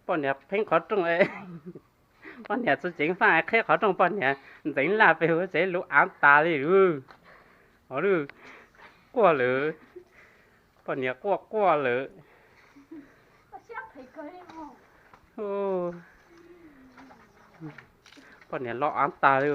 Poj niam pheeb qhov rooj, poj niam txuj ceev faj qheb qhov rooj, poj niam ntxeev laj pem hauv tsev lub av tas li. Quaj lawm, poj niam quaj quaj lawm. Poj niam lo av tas li.